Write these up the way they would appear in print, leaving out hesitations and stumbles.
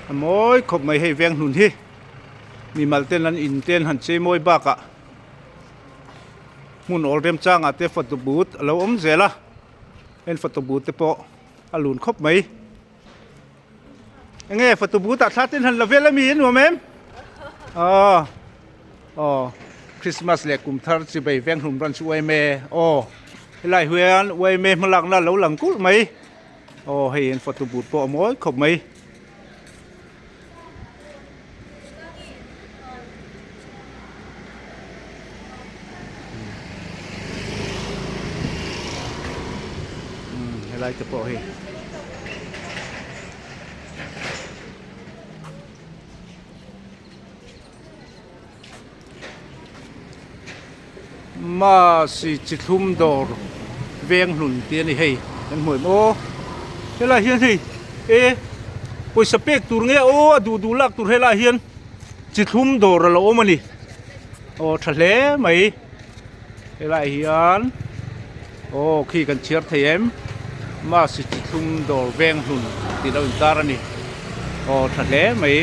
A mawi khawp mai hei veng hnun hi mimal ten an in ten han chei mawi bakah hmun awl remchangah te photo booth a lo awm zel a heng photo booth te pawh a lun khawp mai enge photo booth ah thla ten han la vel ami a nuam em aw aw Christmas leh kum thar chibei veng hlum ran chu uaime aw helai hian uaime hmalakna a lo lang kulh mai. Aw hei an photo booth pawh a mawi khawp mai. Helai te pawh hei. Masi chi thlum dawr veng hlun tih a ni hei kan hmu em aw helai hian hei e pawisa pek tur nge aw a duh duh lak tur helai hian chi thlum dawr a lo awm a ni aw tha hle mai helai hian aw khi kan chhiar thei em Masi chi thlum dawr veng hlun tih lo intar a ni aw tha hle mai.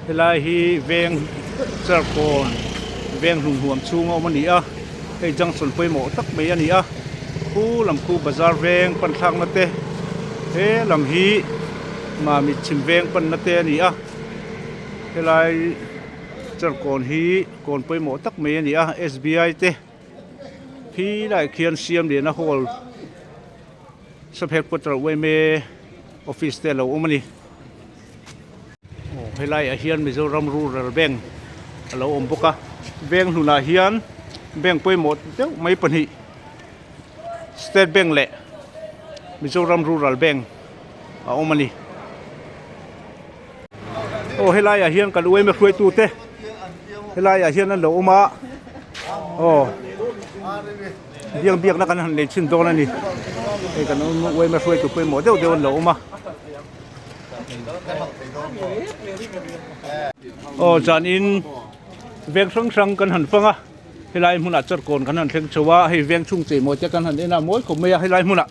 Helai hi veng charkawn veng hlum huam chhung a awm a ni a hei junction pawimawh tak mai a ni a khu lam khu bazar veng pan thlakna te he lam hi mamit chhim veng panna te a ni a. Helai charkawn hi kawn pawimawh tak mai a ni a SBI te khi laiah khian siam lian a hall sub headquarter yma office te a lo awm a ni aw helai ah hian Mizoram rural bank a lo awm bawk a bank hnunah hian bank pawimawh deuh mai pahnih state bank leh Mizoram rural bank a awm a ni. Aw helai ah hian kan uaime hruaitu te helai ah hian an lo awm a aw biang biakna kan han lei chhin dawn a ni hei kan uaime hruaitu pawimawh deuh deuh an lo awm a aw zanin veng hrang hrang kan han fang a helai hmunah charkawn kan han thleng chho a hei veng chhung chei mawi te kan han en a mawi khawp mai a helai hmunah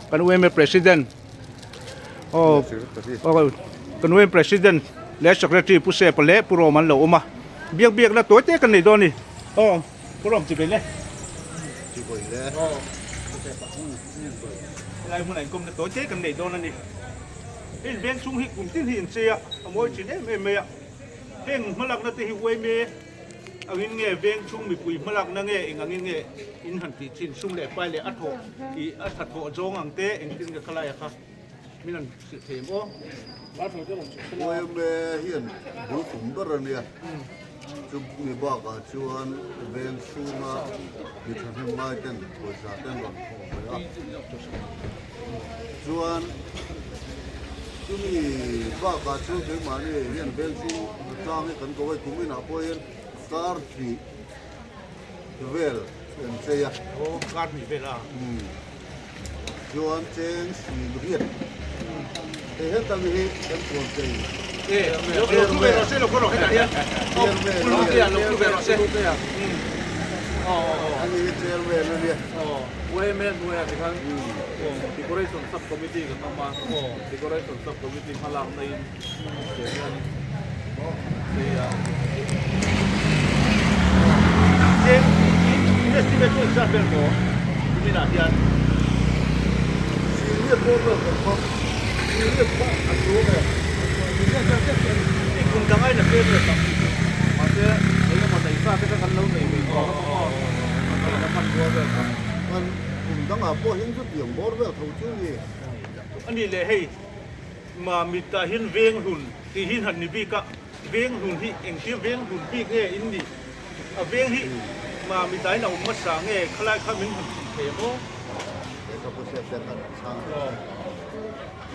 kan uaime president aw aw kan uaime president leh secretary pu sepa leh pu rawm an lo awm a biak biakna tawi te kan nei dawn a ni aw pu rawm chi vel e aw helai hmunah inkawmna tawi te kan nei dawn a ni hei veng chhung hi kum tin hi in chei a a mawi thin em em mai a heng hmalakna te hi uaime Angin nge veng chhung mipui hmalakna nge eng angin nge in han tih thin sum leh pai leh a thawh ih a tha thawh zawng ang te engtin nge khalai a kha min han hrilh thei em aw. Uaime hian bul tum ber a nia, chu mi bakah chuan veng chhunga mi thahnem ngai ten pawisa ten rawn thawh ve a, chuan chumi bakah chuan keimahni hian veng chhung Tlang hi kan ko a, kum inah pawh hian kar hnih vel kan chei a. Aw, kar hnih vel a. Chuan cheng sin riat. Hei hetang hi kan tuan chei. E, lo thu ve rawh se, lo khaw rawh hetah hian. Aw, pu Lutea lo thu ve rawh se. Aw, aw, aw. Ani hi chairman a nia. Aw. UMA hnuaiah te khan Decoration Sub Committee kan awm a, Decoration Sub Committee hmalakna in Ani leh hei. Mamit ah hian veng hlun tih hi han ni bik a, veng hlun hi engtia veng hlun bik nge in nih? A veng hi Mamit ah hian a awm hmasa nge khalai kha min han chhun thei ang aw?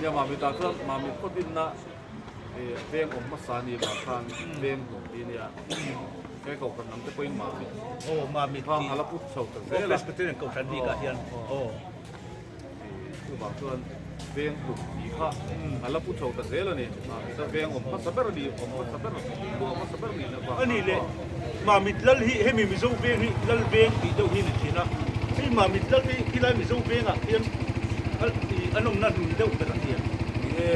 Nia Mamit ah chuan Mamit khaw dinna veng awm hmasa ni vang khan veng hlun tih a nia, he kohhran lam te pawhin Mamit Aw Mamit vang a la put chho ta zel a. Presbyterian kohhran bik ah hian aw. Chuvang chuan veng hlum tih kha a la pu chho ta zel a ni. Mamit a veng awm hmasa ber a ni, awm hmasa ber, luah hmasa ber nih na vang A ni le, Mamit lal hi hemi Mizo veng hi lal veng tih deuh hi ni thin a. Hei Mamit lal hi khilai Mizo vengah khian an awmna hlun deuh ber a ni em? Ni e,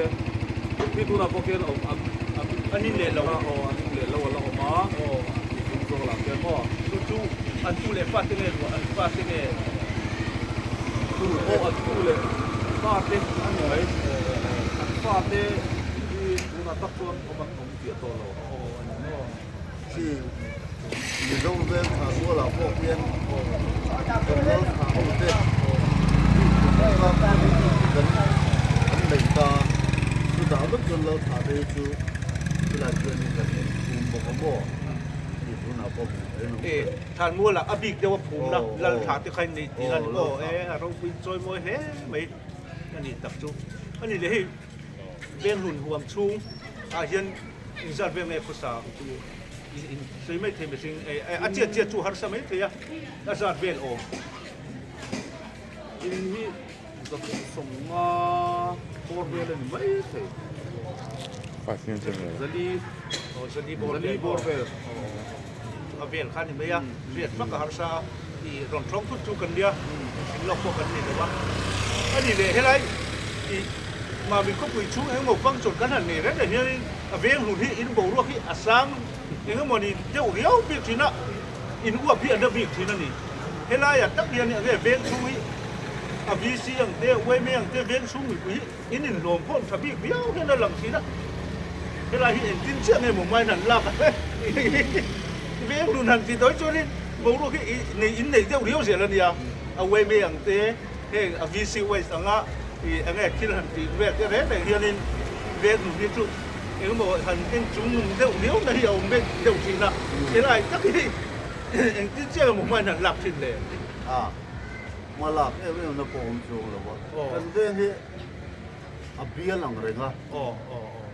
khi tunah pawh khian awm an an An in leh lo. Aw an in leh lo a la awm a. Aw. Ti chung zawk lah khian maw. Chu chu an tu leh fate nge luah an fate nge? Tu pawh an tu leh fate a ni mai. An fate hi tunah tak chuan awm an awm chiah tawh lo. Aw a ni maw. Chi Mizo veng thla sualah pawh hian kan lal thla ho te bik chu kan an nei ta. Chutah vek chuan lal thla te hi chu chulai chuanin kan phum bawk a maw tih tunah pawh hmuh theih an awm E Thlanmualah a bik deuh a phumna lal thla te kha in nei tih a ni maw? E a ropui chawi mawi hle mai a ni tak chu. A ni leh hei Venghlun huam chhung ah hian inzat vel nge khawsa ang chu in sawi mai thei mihring a chiat chiat chu harsa mai thei a, a zat vel awm. In hi 350 bawr vel a ni mai thei. Zali Zali bawr zali bawr vel. A vel kha a ni mai a, riat vak a harsa a, i rawn thawng thut chu kan nia, thing lawk pawh kan ni lo a. A ni leh helai i Mami khawpui chhung engemaw function kan han nei reng reng hianin a veng hlun hi in boruak hi a sang engemaw ni deuh riau bik thin a, in uap hi a na bik thin a ni. Helaiah tak hian enge veng chhung hi a VC ang te, yma ang te veng chhung mipui hi In inhlawm khawm tha bik viau hian a lang thin a, helai hi engtin chiah nge maw main han lak a veng hlun han ti dawi chuanin boruak hi nei in nei deuh riau zel a nia, a yma ang te heng a VC waste anga ih enge thil han tih vel te reng reng hianin veng hlun hi chu engemaw han en chung nung deuh riau na hi a awm vek deuh thin a, helai tak hi engtin chiah nge maw main han lak thin le. Hma lak em em na pawh awm chuang lo a, kan veng hi a bial ang reng a,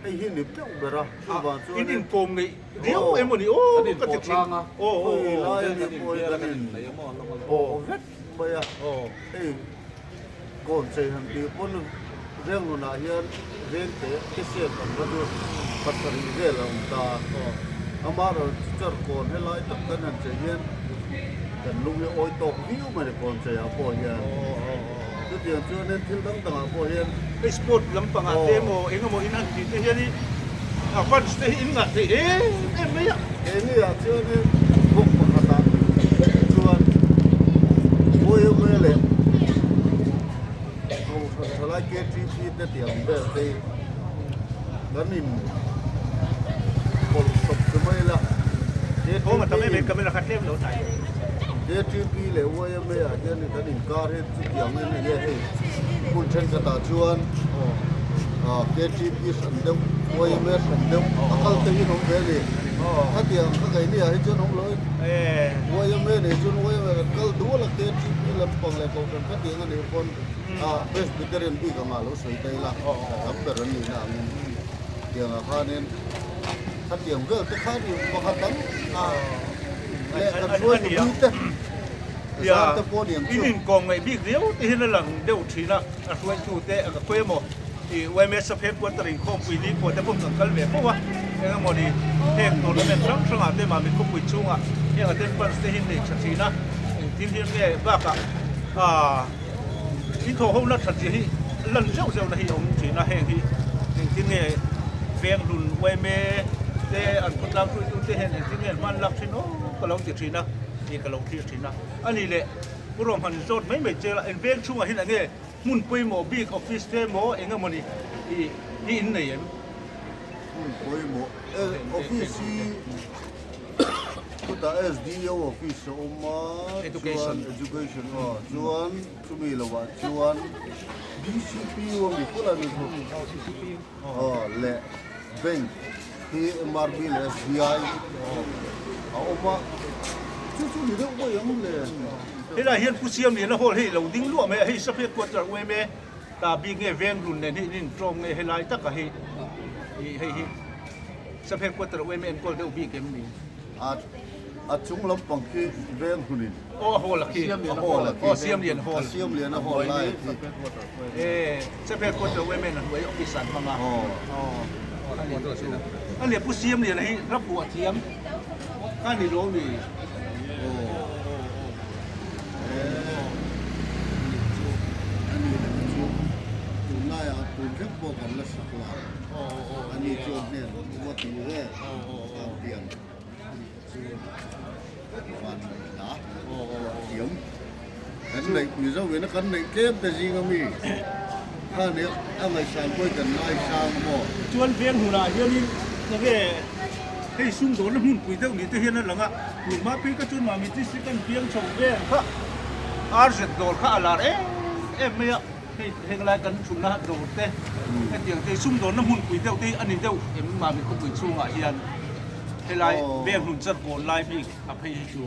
hei hi ni deuh ber a, chuvang chuan in inkawm ngeih riau emaw ni aw ka ti thin a, khawi lai a nih pawh hi kan in pawh vek mai a, hei kawn chei han tih pawn veng hunah hian veng te te siam ang kha chu pasarih vel a awm ta a, amaherawhchu charkawn helai tak kan han chei hian kan lung hi awi tawk viau mai a ni kawn cheiah pawh hian chutiang chuanin thil dang dangah pawh hian hei sport lampangah te emaw eng emaw in han tih te hianin a fans te hi in ngah thei em em mai a. Keini ah chuanin book pakhatah chuan Boyaway leh Kohhran thalai KTP te tih ang vel te hi kan in pawlh sawp chu mai ila. KTP leh YMA ah hian kan inkar hi chutiang in enge hei hmun thenkhatah chuan KTP hran deuh YMA hran deuh a kal te hi an awm ve a ni. Khatiang kha keini ah hi chuan awm lo in YMA nei chuan YMA kan kal dual a KTP lampang leh Kohhran khatiang a nih pawn Presbyterian bik anga lo sawi ta ila tam ber an nihna angin tiangah khanin khatiang vel te khan i pakhat ang leh kan hruai tu bik te zar te pawh niang chu. In inkawm ngaih bik riau te hian a lang deuh thin a, a hruaitu te a ka khawi emaw i YMS Safet Quarter inkhawmpui ni pawh te pawh kan kal ve fo a, engemaw ni heng tournament hrang hrangah te Mamit khawpui chhungah heng attendance te hi nei tha thin a, engtin hian nge bakah aaa. In thawh ho na that zia hi lan zeuh zeuh na hi a awm thin a, heng hi engtin nge veng hlun yma te an khawtlang hruaitu te hian engtin nge an hman lak thin aw ka lo ti thin a, tih ka lo thlir thin a. A ni leh Pu Rawmhan zawt mai mai che la, in veng chhungah hian enge hmun pawimawh bik office te emaw eng emawni hi in nei em? Hmun pawimawh office hi Chutah SDO office a awm a, chuan Education aw, chuan chumi lovah chuan DCPU a mi pawlh a ni chu, aw leh bank hi MRB leh SBI a awm a, chu chu ni deuh pawh ang le. Helai hian Pu Siamliana hall hi lo ding luah mai a, hei Safia Quarter UMA ta bik nge Venglun nen hi in intawm nge helai taka hi hei hi. Safia Quarter UMA enkawl deuh bik em ni? A A chung lampang khi veng hmunin. Aw a hall a khi. A hall a khi. Aw Siamlian hall. A Siamlian a hall lai a khi. E Chapel Quarter Women a hnuai office an hmang a. Aw. A ni chu. A leh Pu Siamliana hi ram buah thiam kha ni lo mi. Aw. E. A ni chu. A ni leh chu tunlaiah tun thleng pawh kan la sak la. A ni chuan hnen emaw tih ve ang tiang. Van neih hla thiam kan neih Mizo ina kan neih tlem te zing ami kha nia a ngaihsan pawhin kan ngaisang a maw. Chuan veng hunah hianin enge hei sumdawnna hmunpui deuh ni te hian a lang a, tunhma phei ka chuan Mami District an piang chho vel kha RZ dawr kha a lar em em mai a, hei henglai kan thutna dawr te hetiang te sumdawnna hmunpui deuh te hi a ni deuh em Mami khawpui chhungah hian. Helai veng hlun char kawn lai bik a phei hi chu.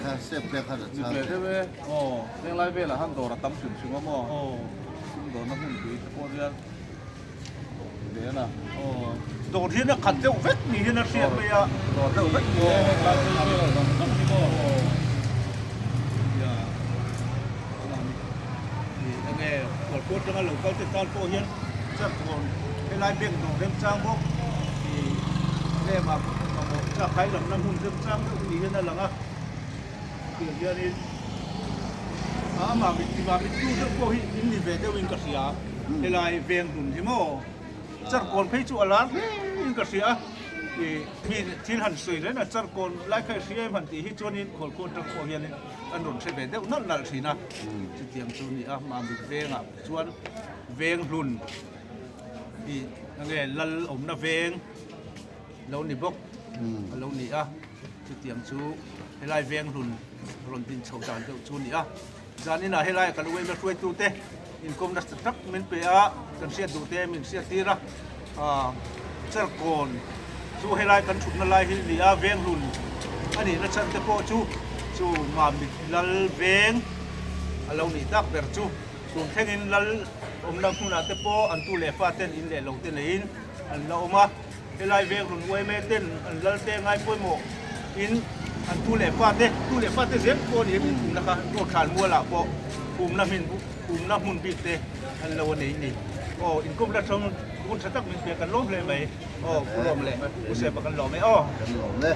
Kha step te khan a chang. Hle deuh e. Aw, henglai velah han dawr a tam hrim hrim a maw? Aw, sum dawrna hmun pui te pawh hian ve a na. Aw, dawr hian a khat deuh vek ni hian a hriat mai a. Dawr deuh vek ni e, henglai phei vel zawng zawng hi maw? Aw, ya, enge khualkhual atanga lo kal te tan pawh hian. Chakkawn helai bank dawr remchang bawk ih lemah mamawh chakhai lamna hmun remchang deuh ni hian a lang a tiang hianin a amah mit timah mit tu deuh pawh hi in ni ve deuhin ka hria helai veng hlun hi maw charkawn phei chu a lar hle in ka hria a ih mi thil han sawi reng a charkawn lai kha i hria em han tih hi chuanin khualkhaw atang pawh hianin an rawn hre ve deuh nalh nalh thin a chutiang chu a ni a mamit vengah chuan. Veng hlun tih enge lal awmna veng lo ni bawk a lo ni a, chutiang chu helai veng hlun rawn din chho dan deuh chu a ni a. Zaninah helai kan uaima hruaitute inkawm nasa tak min pe a, kan hriat duh te min hriat tir a, Charkawn chu helai kan thutna lai hi a ni a, veng hlun a nihna chhan te pawh chu chu Mamit lal veng a lo nih tak ber chu. Tun thlengin lal awmna hmunah te pawh an tu leh fa ten in leh lo te neiin an la awm a, helai veng rawn uaime ten an lal te ngai pawimawh in an tu leh fa te, tu leh fa te zel pawh ni in phumna kha Rawthlan mualah pawh phumna hmin phumna hmun bik te an lo a nei ni. Aw inkawmna hrang hun tha tak min pek kan lawm hle mai. Aw Pu Lawm leh Pu Sepa kan lawm e aw. Kan lawm e.